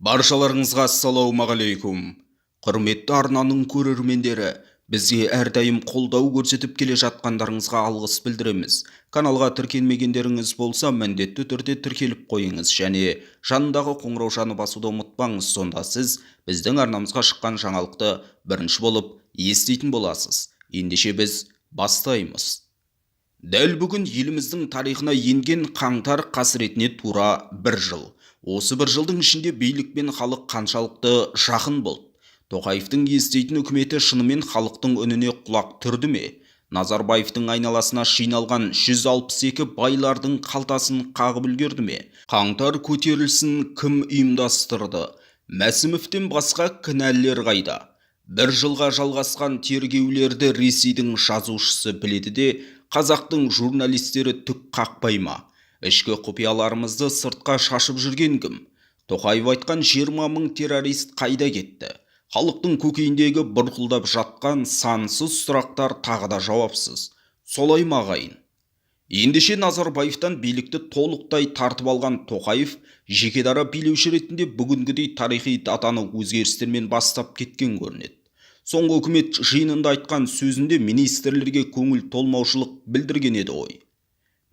Баршаларыңызға ассалаумағалейкум! Құрметті арнаның көрермендері, бізге әрдайым қолдау көрсетіп келе жатқандарыңызға алғыс білдіреміз. Каналға тіркелмегендеріңіз болса, міндетті түрде тіркеліп қойыңыз және жанындағы қоңыраушаны басуды ұмытпаңыз. Сонда сіз біздің арнамызға шыққан жаңалықты бірінші болып еститін боласыз. Ендеше біз бастаймыз. Дәл бүгін еліміздің тарихына енген қаңтар қасіретіне тура бір жыл. Осы бір жылдың ішінде билік пен халық қаншалықты жақын болды? Тоқаевтың еститін үкіметі шынымен халықтың үніне құлақ түрді ме? Назарбаевтың айналасына жиналған 162 байлардың қалтасын қағып үлгерді ме? Қаңтар көтерілісін кім ұйымдастырды? Мәсімовтен басқа кінәлілер қайда? Бір жылға жалғасқан тергеулерді Ресейдің жазушысы біледі де, қазақтың журналистері түк қақпай ма? Ішкі құпияларымызды сыртқа шашып жүрген кім? Тоқаев айтқан 20 мың террорист қайда кетті? Халықтың көкейіндегі бұрқылдап жатқан сансыз сұрақтар тағы да жауапсыз. Солай ма, ағайын? Ендеше Назарбаевтан билікті толықтай тартып алған Тоқаев жекедара билеуші ретінде бүгінгідей тарихи датаны өзгерістермен бастап кеткен көрінеді. Соңғы үкімет жиынында айтқан сөзінде министрлерге көңіл толмаушылық білдірген еді ғой.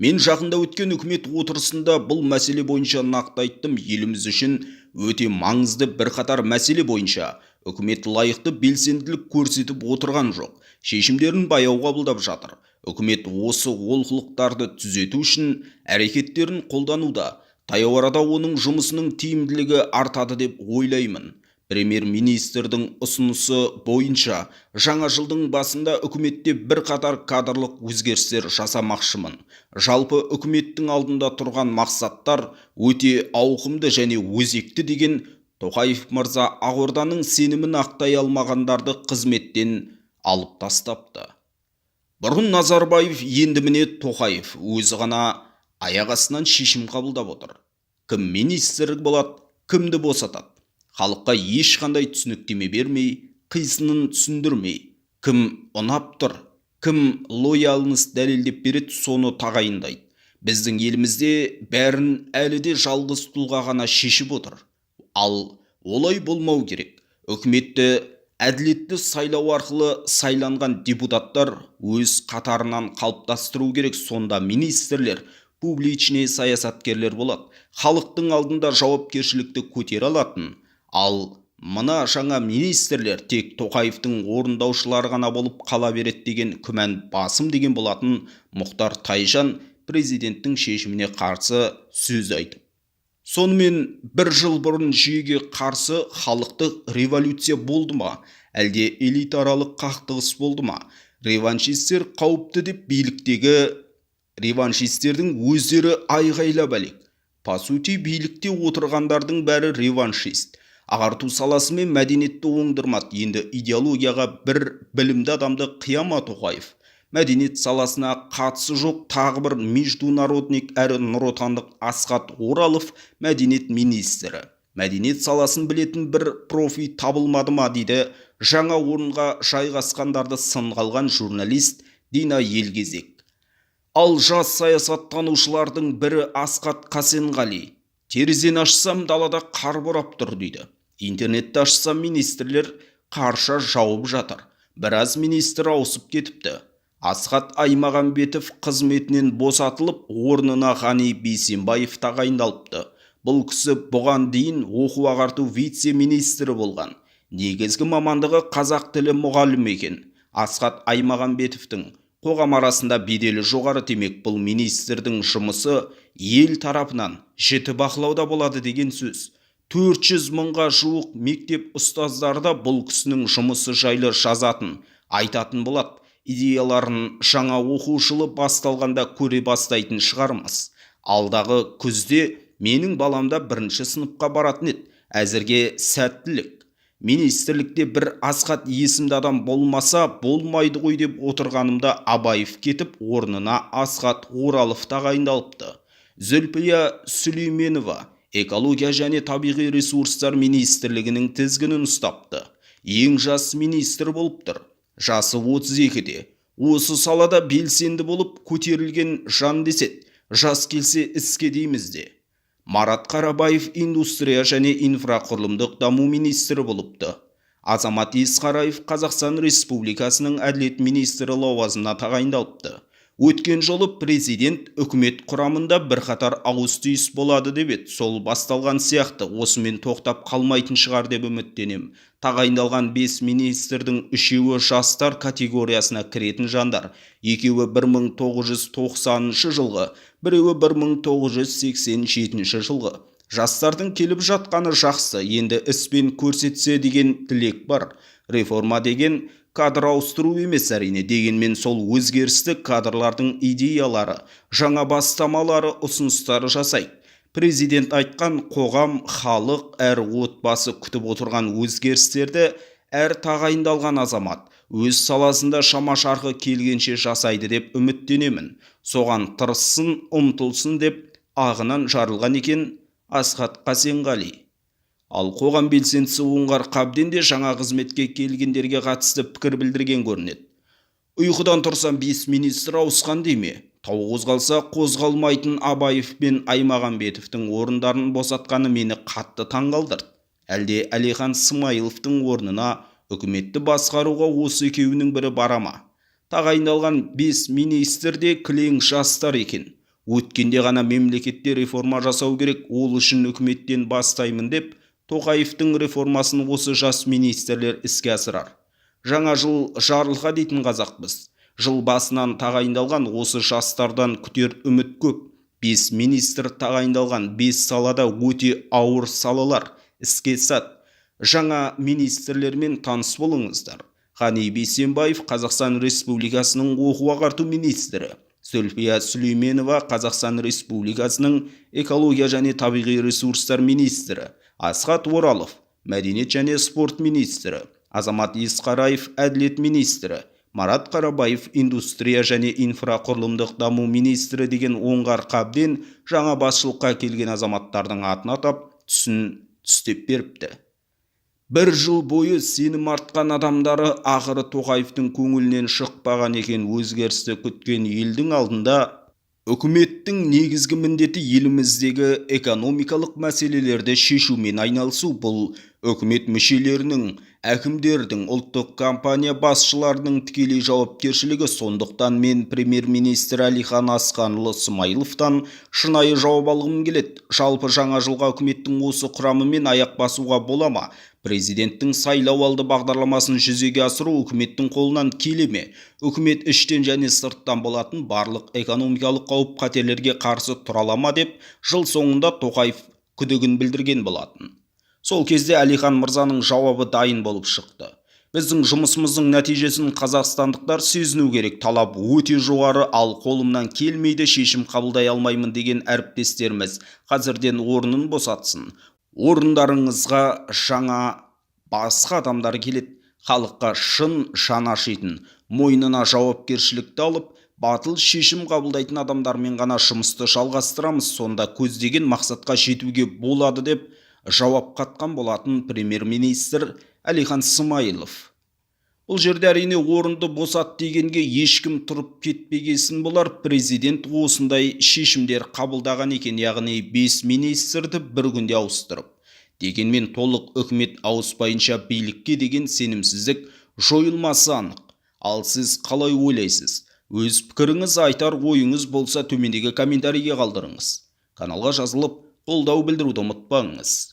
Мен жақында өткен үкімет отырысында бұл мәселе бойынша нақты айттым. Еліміз үшін өте маңызды бірқатар мәселе бойынша үкімет лайықты белсенділік көрсетіп отырған жоқ. Шешімдерін баяу қабылдап жатыр. Үкімет осы олқылықтарды түзету үшін әрекеттерін қолдануда. Таяу арада оның жұмысының тиімділігі артады деп ойлаймын. Премьер-министрдің ұсынысы бойынша жаңа жылдың басында үкіметте бірқатар кадрлық өзгерістер жасамақшымын. Жалпы үкіметтің алдында тұрған мақсаттар өте ауқымды және өзекті деген Тоқаев мырза Ақорданың сенімін ақтай алмағандарды қызметтен алып тастапты. Бұрын Назарбаев, енді міне Тоқаев өзі ғана аяқ астынан шешім қабылдап отыр. Кім министр болады, кімді босатады? Халыққа ешқандай түсініктеме бермей, қисынын түсіндірмей, кім ұнап тұр, кім лояльность дәлелдеп береді, соны тағайындайды. Біздің елімізде бәрін әлі де жалғыз тұлға ғана шешіп отыр. Ал олай болмау керек. Үкіметті әділетті сайлау арқылы сайланған депутаттар өз қатарынан қалыптастыру керек. Сонда министрлер публичный саясаткерлер болады, халықтың алдында жауапкершілікті көтере алатын. Ал мына жаңа министрлер тек Тоқаевтың орындаушылары ғана болып қала береді деген күмән басым деген болатын Мұхтар Тайжан президенттің шешіміне қарсы сөз айтып. Сонымен, бір жыл бұрын жүйеге қарсы халықтық революция болды ма, әлде элитаралық қақтығыс болды ма? Реваншистер қауіпті деп биліктегі реваншистердің өздері айғайлап әлек. По сути, билікте отырғандардың бәрі реваншист. Ағарту саласы мен мәдениетті оңдырмады. Енді идеологияға бір білімді адамды қияма Тоқаев? Мәдениет саласына қатысы жоқ тағы бір международник әрі нұротандық Асхат Оралов мәдениет министрі. Мәдениет саласын білетін бір профи табылмады ма, дейді жаңа орынға жайғасқандарды сынға алған журналист Дина Елгезек. Ал жас саясаттанушылардың бірі Асхат Қасенғали: «Терезені ашсам, далада қар борап тұр», – дейді. «Интернетті ашсам, министрлер қарша жауып жатыр. Біраз министр ауысып кетіпті. Асхат Аймағамбетов қызметінен босатылып, орнына Ғани Бейсенбаев тағайындалыпты. Бұл кісі бұған дейін оқу ағарту вице-министрі болған. Негізгі мамандығы қазақ тілі мұғалімі екен. Асхат Аймағамбетовтің қоғам арасында беделі жоғары. Демек, бұл министрдің жұмысы ел тарапынан жіті бақылауда болады деген сөз. 400 мыңға жуық мектеп ұстаздары да бұл кісінің жұмысы жайлы жазатын, айтатын болады. Идеяларын жаңа оқу жылы басталғанда көре бастайтын шығармыз. Алдағы күзде менің балам да бірінші сыныпқа баратын еді. Әзірге сәттілік. Министрлікте бір Асхат есімді адам болмаса болмайды ғой деп отырғанымда, Абаев кетіп, орнына Асхат Оралов тағайындалыпты. Зүлпия Сүлейменова экология және табиғи ресурстар министрлігінің тізгінін ұстапты. Ең жас министр болып тұр, жасы 32-де. Осы салада белсенді болып көтерілген жан деседі. Жас келсе іске дейміз де. Марат Қарабаев индустрия және инфрақұрылымдық даму министрі болыпты. Азамат Есқараев Қазақстан Республикасының әділет министрі лауазымына тағайындалыпты. Өткен жолы президент үкімет құрамында бірқатар ауыс-түйіс болады деп еді, сол басталған сияқты, осымен тоқтап қалмайтын шығар деп үміттенем. Тағайындалған 5 министрдің үшеуі жастар категориясына кіретін жандар. Екеуі 1990 жылғы, біреуі 1987 жылғы. Жастардың келіп жатқаны жақсы, енді іспен көрсетсе деген тілек бар. Реформа деген кадр ауыстыру емес әрине, дегенмен сол өзгерісті кадрлардың идеялары, жаңа бастамалары, ұсыныстары жасайды. Президент айтқан қоғам, халық, әр отбасы күтіп отырған өзгерістерді әр тағайындалған азамат өз саласында шама-шарқы келгенше жасайды деп үміттенемін. Соған тырыссын, ұмтылсын деп ағынан жарылған екен Асхат Қасенғали. Ал қоғам белсендісі Оңғар Қабден де жаңа қызметке келгендерге қатысты пікір білдірген көрінеді. Ұйқыдан тұрсам 5 министр ауысқан деме. Тау қозғалса қозғалмайтын Абаев пен Аймағамбетовтің орындарын босатқаны мені қатты таңғалдырды. Әлде Әлихан Смайыловтың орнына үкіметті басқаруға осы екеуінің бірі бара ма? Тағайындалған 5 министр де кілең жастар екен. Өткенде ғана мемлекетте реформа жасау керек, ол үшін үкіметтен бастаймын деп Тоқаевтың реформасын осы жас министрлер іске асырар. Жаңа жыл жарылқа дейтін қазақпыз. Жыл басынан тағайындалған осы жастардан күтер үміт көп. 5 министр тағайындалған 5 салада өте ауыр салалар іске сат. Жаңа министрлермен таныс болыңыздар. Ғани Бейсенбаев Қазақстан Республикасының оқу-ағарту министрі. Зүлфия Сүлейменова Қазақстан Республикасының экология және табиғи ресурстар министрі. Асхат Оралов мәдениет және спорт министрі. Азамат Есқараев әділет министрі. Марат Қарабаев индустрия және инфрақұрылымдық даму министрі деген Оңғар Қабден жаңа басшылыққа келген азаматтардың атын атап, түсін түстеп беріпті. Бір жыл бойы сенім артқан адамдары ақыры Тоқаевтың көңілінен шықпаған екен. Өзгерісті күткен елдің алдында үкіметтің негізгі міндеті еліміздегі экономикалық мәселелерді шешумен айналысу. Бұл үкімет мүшелерінің, әкімдердің, ұлттық компания басшыларының тікелей жауапкершілігі. Сондықтан мен премьер-министр Әлихан Асханұлы Смайыловтан шынайы жауап алғым келеді. Жалпы жаңа жылға үкіметтің осы құрамымен аяқ басуға бола ма? Президенттің сайлау алды бағдарламасын жүзеге асыру үкіметтің қолынан келе ме? Үкімет іштен және сырттан болатын барлық экономикалық қауіп-қатерлерге қарсы тұра ала ма деп жыл соңында Тоқаев күдігін білдірген болатын. Сол кезде Әлихан мырзаның жауабы дайын болып шықты. Біздің жұмысымыздың нәтижесін қазақстандықтар сезіну керек. Талап өте жоғары, ал қолымнан келмейді, шешім қабылдай алмаймын деген әріптестеріміз қазірден орнын босатсын. Орындарыңызға жаңа басқа адамдар келеді. Халыққа шын жаны ашитын, мойнына жауапкершілікті алып, батыл шешім қабылдайтын адамдармен ғана жұмысты жалғастырамыз. Сонда көздеген мақсатқа жетуге болады деп жауап қатқан болатын премьер-министр Әлихан Смайылов. Бұл жерде әрине орынды босат дегенге ешкім тұрып кетпегесін болар, президент осындай шешімдер қабылдаған екен, яғни 5 министрді бір күнде ауыстырып. Дегенмен толық үкімет ауыспайынша билікке деген сенімсіздік жойылмасы анық. Ал сіз қалай ойлайсыз? Өз пікіріңіз, айтар ойыңыз болса төмендегі комментарийге қалдырыңыз. Каналға жазылып, қолдау білдіруді ұмытпаңыз.